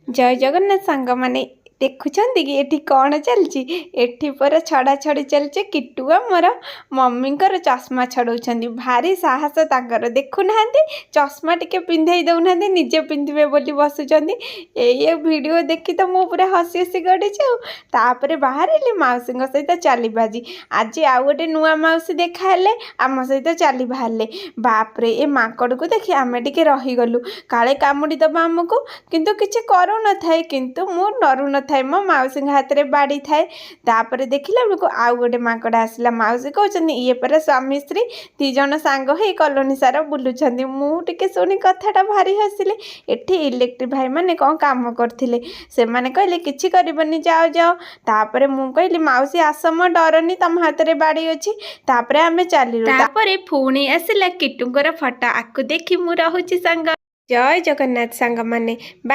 ଜୟ ଜଗନ୍ନାଥ ସାଙ୍ଗମାନେ, ଦେଖୁଛନ୍ତି କି ଏଠି କ'ଣ ଚାଲିଛି? ଏଠି ପୁରା ଛଡ଼ା ଛଡ଼ି ଚାଲିଛି। କିଟୁ ଆମର ମମିଙ୍କର ଚଷମା ଛଡ଼ଉଛନ୍ତି। ଭାରି ସାହସ ତାଙ୍କର, ଦେଖୁନାହାନ୍ତି? ଚଷମା ଟିକେ ପିନ୍ଧେଇ ଦେଉନାହାନ୍ତି, ନିଜେ ପିନ୍ଧିବେ ବୋଲି ବସୁଛନ୍ତି। ଏଇ ଭିଡ଼ିଓ ଦେଖି ତ ମୁଁ ପୁରା ହସି ହସି ଗଡ଼ିଛି। ଆଉ ତାପରେ ବାହାରିଲି ମାଉସୀଙ୍କ ସହିତ ଚାଲିବା ଆଜି। ଆଜି ଆଉ ଗୋଟେ ନୂଆ ମାଉସୀ ଦେଖା ହେଲେ, ଆମ ସହିତ ଚାଲି ବାହାରିଲେ। ବାପରେ, ଏ ମାଙ୍କଡ଼କୁ ଦେଖି ଆମେ ଟିକେ ରହିଗଲୁ, କାଳେ କାମୁଡ଼ି ଦେବ ଆମକୁ। କିନ୍ତୁ କିଛି କରୁନଥାଏ, କିନ୍ତୁ ମୁଁ ଡରୁ ନଥାଏ। ମୋ ମାଉସୀଙ୍କ ହାତରେ ବାଡ଼ି ଥାଏ। ତାପରେ ଦେଖିଲା ବେଳକୁ ଆଉ ଗୋଟେ ମାଙ୍କଡ଼ ଆସିଲା। ମାଉସୀ କହୁଛନ୍ତି, ଇଏ ପରା ସ୍ୱାମୀ ସ୍ତ୍ରୀ ଦୁଇ ଜଣ ସାଙ୍ଗ ହେଇ କଲୋନୀ ସାରା ବୁଲୁଛନ୍ତି। ମୁଁ ଟିକେ ଶୁଣି କଥାଟା ଭାରି ହସିଲି। ଏଠି ଇଲେକ୍ଟ୍ରି ଭାଇମାନେ କ'ଣ କାମ କରୁଥିଲେ। ସେମାନେ କହିଲେ, କିଛି କରିବନି, ଯାଅ ଯାଅ। ତାପରେ ମୁଁ କହିଲି, ମାଉସୀ ଆସ ମ, ଡରନି, ତମ ହାତରେ ବାଡ଼ି ଅଛି। ତାପରେ ଆମେ ଚାଲିଲୁ। ତାପରେ ପୁଣି ଆସିଲା କିଟୁଙ୍କର ଫଟୋ। ଆକୁ ଦେଖି ମୁଁ ରହୁଛି ସାଙ୍ଗ। ଜୟ ଜଗନ୍ନାଥ ସାଙ୍ଗମାନେ।